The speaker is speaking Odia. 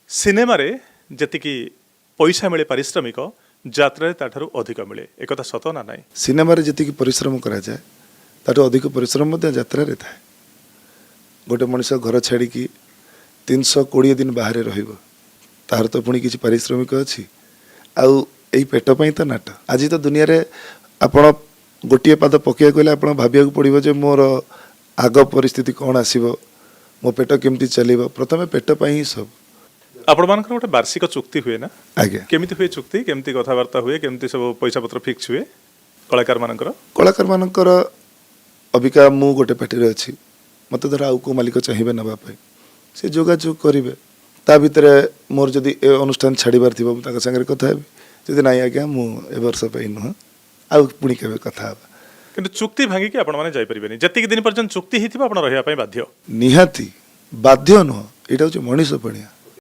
ସିନେମାରେ ଯେତିକି ପଇସା ମିଳେ ପାରିଶ୍ରମିକ, ଯାତ୍ରାରେ ତାଠାରୁ ଅଧିକ ମିଳେ, ଏକଥା ସତ ନା ନାହିଁ? ସିନେମାରେ ଯେତିକି ପରିଶ୍ରମ କରାଯାଏ, ତାଠୁ ଅଧିକ ପରିଶ୍ରମ ମଧ୍ୟ ଯାତ୍ରାରେ ଥାଏ। ଗୋଟେ ମଣିଷ ଘର ଛାଡ଼ିକି 320 ଦିନ ବାହାରେ ରହିବ, ତାହାର ତ ପୁଣି କିଛି ପାରିଶ୍ରମିକ ଅଛି। ଆଉ ଏଇ ପେଟ ପାଇଁ ତ ନାଟ। ଆଜି ତ ଦୁନିଆରେ ଆପଣ ଗୋଟିଏ ପାଦ ପକାଇବାକୁ ହେଲେ ଆପଣ ଭାବିବାକୁ ପଡ଼ିବ ଯେ ମୋର ଆଗ ପରିସ୍ଥିତି କ'ଣ ଆସିବ, ମୋ ପେଟ କେମିତି ଚାଲିବ। ପ୍ରଥମେ ପେଟ ପାଇଁ ହିଁ ସବୁ। ଆପଣମାନଙ୍କର ଗୋଟେ ବାର୍ଷିକ ଚୁକ୍ତି ହୁଏ ନା? ଆଜ୍ଞା। କେମିତି ହୁଏ ଚୁକ୍ତି? କେମିତି କଥାବାର୍ତ୍ତା ହୁଏ? କେମିତି ସବୁ ପଇସା ପତ୍ର ଫିକ୍ସ ହୁଏ କଳାକାରମାନଙ୍କର? କଳାକାରମାନଙ୍କର, ଅବିକା ମୁଁ ଗୋଟେ ପାର୍ଟିରେ ଅଛି, ମୋତେ ଧର ଆଉ କେଉଁ ମାଲିକ ଚାହିଁବେ ନେବା ପାଇଁ, ସେ ଯୋଗାଯୋଗ କରିବେ। ତା ଭିତରେ ମୋର ଯଦି ଏ ଅନୁଷ୍ଠାନ ଛାଡ଼ିବାର ଥିବ, ମୁଁ ତାଙ୍କ ସାଙ୍ଗରେ କଥା ହେବି। ଯଦି ନାଇଁ ଆଜ୍ଞା, ମୁଁ ଏ ବର୍ଷ ପାଇଁ ନୁହଁ, ଆଉ ପୁଣି କେବେ କଥା ହେବା। କିନ୍ତୁ ଚୁକ୍ତି ଭାଙ୍ଗିକି ଆପଣମାନେ ଯାଇପାରିବେନି। ଯେତିକି ଦିନ ପର୍ଯ୍ୟନ୍ତ ଚୁକ୍ତି ହେଇଥିବ, ଆପଣ ରହିବା ପାଇଁ ବାଧ୍ୟ। ନିହାତି ବାଧ୍ୟ ନୁହଁ, ଏଇଟା ହେଉଛି ମଣିଷ ପଣିଆ।